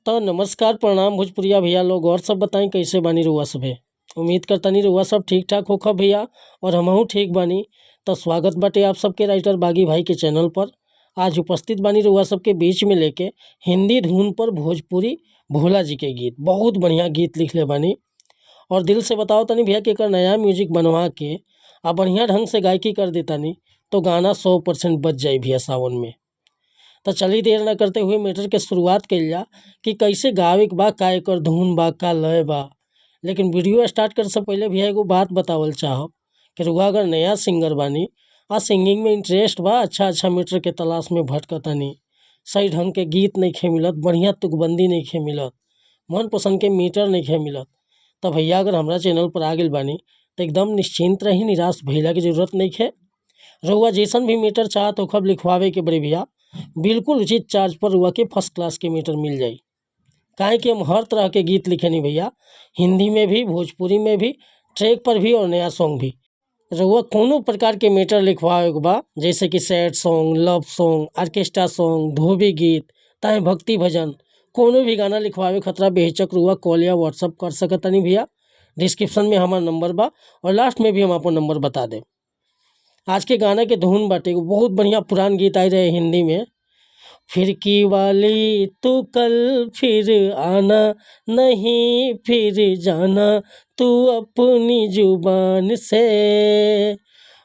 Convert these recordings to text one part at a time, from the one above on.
तो नमस्कार, प्रणाम भोजपुरिया भैया लोग। और सब बताई कैसे बानी रउआ सभे। उम्मीद करतानी रउआ सब ठीक ठाक होखब भैया और हमहू ठीक बानी। तो स्वागत बाटे आप सबके राइटर बागी भाई के चैनल पर। आज उपस्थित बानी रउआ सबके बीच में लेके हिंदी धुन पर भोजपुरी भोला जी के गीत। बहुत बढ़िया गीत लिखले बानी और दिल से बताओ तनी भैया कि एकर नया म्यूजिक बनवा के आ बढ़िया ढंग से गायकी कर देतानी तो गाना 100% बज जाई भैया सावन में। तो चली देर न करते हुए मैटर के शुरुआत कइल जा कि कैसे गावे के बा, का एकर धुन बा, का लय बा। लेकिन वीडियो स्टार्ट करे से पहले भैया एगो बात बतावल चाहब कि रउआ अगर नया सिंगर बानी आ सिंगिंग में इंटरेस्ट बा, अच्छा अच्छा मैटर के तलाश में भटकतानी, सही ढंग के गीत नइखे मिलत, बढ़िया तुकबंदी नइखे मिलत, मनपसंद के मीटर नइखे मिलत, तो भैया अगर हमरा चैनल पर आ गइल बानी तो एकदम निश्चिंत रही, निराश भइला के जरूरत नइखे। रउआ जैसन भी मीटर चाहत होखब लिखवावे के बड़े भैया बिल्कुल उचित चार्ज पर रउआ के फर्स्ट क्लास के मीटर मिल जाई। काहे कि हम हर तरह के गीत लिखेनी भैया, हिंदी में भी, भोजपुरी में भी, ट्रैक पर भी और नया सॉन्ग भी। रउआ कोनो प्रकार के मीटर लिखवावे के बा, जैसे कि sad song, love song, orchestra song, धोबी गीत, चाहे भक्ति भजन, कोनो भी गाना लिखवावे खतरा बेहिचक रउआ कॉल या व्हाट्सअप कर सकतानी भैया। डिस्क्रिप्शन में हमार नंबर बा और लास्ट में भी हम अपन नंबर बता देब। आज के गाना के धुन बाटे एगो बहुत बढ़िया पुरान गीत आए रहे हिंदी में, फिरकी वाली तू कल फिर आना, नहीं फिर जाना तू अपनी जुबान से,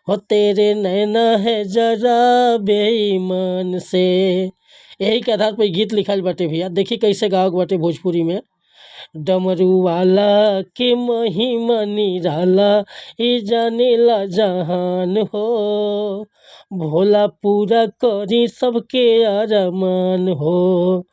हो तेरे नैना है जरा बेईमान से। यही के आधार पर गीत लिखल बाटे भैया। देखी कैसे गावक बाटे भोजपुरी में। डमरू वाला के महिमा निराला, ई जानेला जहान हो, भोला पूरा करी सबके अरमान हो।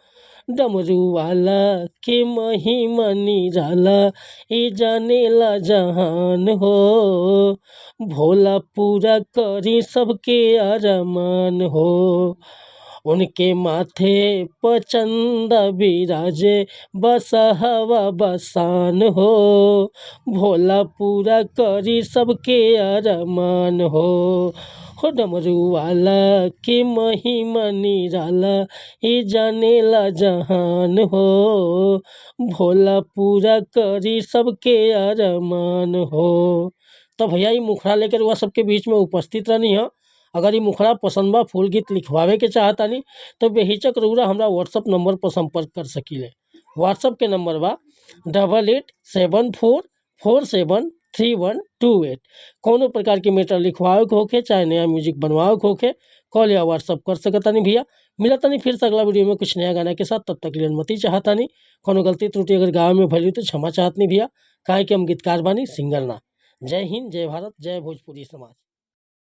डमरू वाला के महिमा निराला, ई जानेला जहान हो, भोला पूरा करी सबके अरमान हो। उनके माथे पर चंदा विराजे, बस हवा बसान हो, भोला पूरा करी सबके अरमान हो। हो डमरू वाला के महिमा निराला, ई जानेला जहान हो, भोला पूरा करी सबके अरमान हो। तो भैया ई मुखड़ा लेकर वह सबके बीच में उपस्थित रहनी है। अगर ये मुखड़ा पसंद बा, फुल गीत लिखवावे के चाहतानी तो बेहिचक रउरा हमरा व्हाट्सअप नंबर पर संपर्क कर सकीले। व्हाट्सअप के नंबर बा 8874473128। कोनो प्रकार के मैटर लिखवावे के होखे, चाहे नया म्यूजिक बनवावे के होखे, कॉल या व्हाट्सअप कर सकतानी भैया। मिलतानी फिर से अगला वीडियो में कुछ नया गाना के साथ। तब तक के लिए अनुमति चाहतानी। कोनो गलती त्रुटि अगर गावे में भइल तो क्षमा चाहतनी भैया, काहे कि हम गीतकार बानी, सिंगर ना। जय हिंद, जय भारत, जय भोजपुरी समाज।